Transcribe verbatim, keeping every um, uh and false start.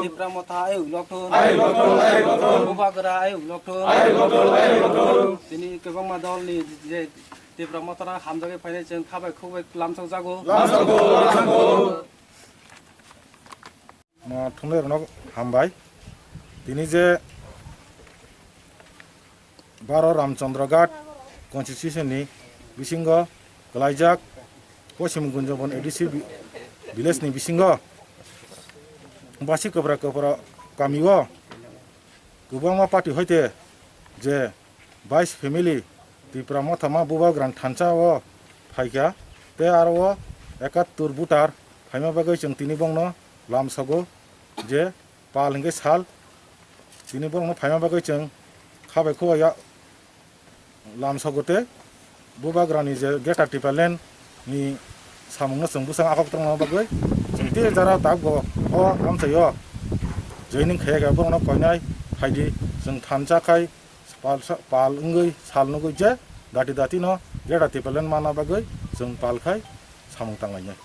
Tipra Motha ayuk lokthun. Bubagra ayuk lokthun. Tini kwbangma dolni je Tipra Motha hamjagwi phainai chwng khabai khukbai lamsok jago. Thumnairokno hambai. Tini je Baro Ramchandra Ghat constitution ni bisingo kwlaijak Poschim Gunjabon A D C vi-, village ni bisingo basi kwbra kwbra kami o kwbangma party hoite je bais family Tipra Motha ma Bubagrani thansa o phaikha, tei aro o ekattur voter phaima bagwi chwng tini bongno lamsogo je pal hwnkhe sal, tini borokno phaima bagwi chwng khabai khua ya lamsogo tei Bubagrani je Greater Tipraland ni samungno chwng bwsang akhok tongna bagwi chwng tei jara tabgo o amchaio joining khaiya khe borokno koinai phaidi chwng thansa khai pal sa-, pal wngwi sal nugwi je dati dati no Greater Tipraland manna bagwi chwng pal khai samung tanglainai.